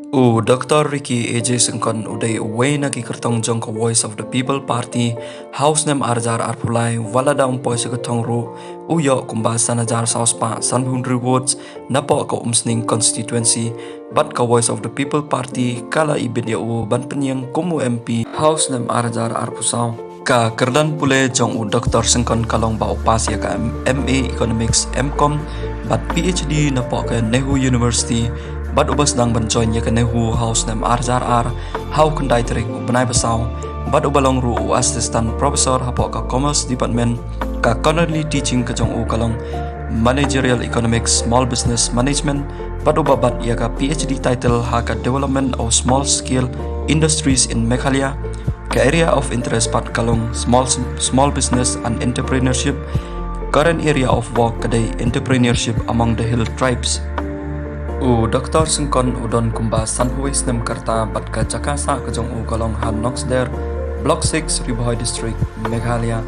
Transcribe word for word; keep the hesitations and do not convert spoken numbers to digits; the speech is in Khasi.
U Doktor Ricky A J Syngkon u dei uwei na ki kyrtong jong ka Voice of the People Party ha u snem ar hajar arphew lai, wat la da um poi sha ka thong ruh u ïoh kumba san hajar saw spah sanphew hynriew votes napoh ka Umsning constituency, bad ka Voice of the People Party ka la ibit ïa u ban pynïeng kum u M P ha u snem ar hajar arphew saw. Ka kyrdan pule jong u Doktor Syngkon ka long ba u pass ïa ka M A Economics, M Com bad P H D napoh ka NEHU University, bad uba sdang ban join ïa ka NEHU ha u snem ar hajar ar ha u khyndai tarik u bnai ba saw, bad uba long ruh u Assistant Professor hapoh ka Commerce Department. Ka Cornerly Teaching ka jong u ka long Managerial Economics, Small Business Management, bad uba bat ïa ka P H D title ha ka Development of Small Scale Industries in Meghalaya. Ka area of interest pat ka long small, small business and entrepreneurship. Current area of work ka dei entrepreneurship among the hill tribes. U Doktor Syngkon u don kumba sanphew wei snem ka rta bad ka jaka sah ka jong u ka long ha Noksder, Block six, Ri Bhoi District, Meghalaya.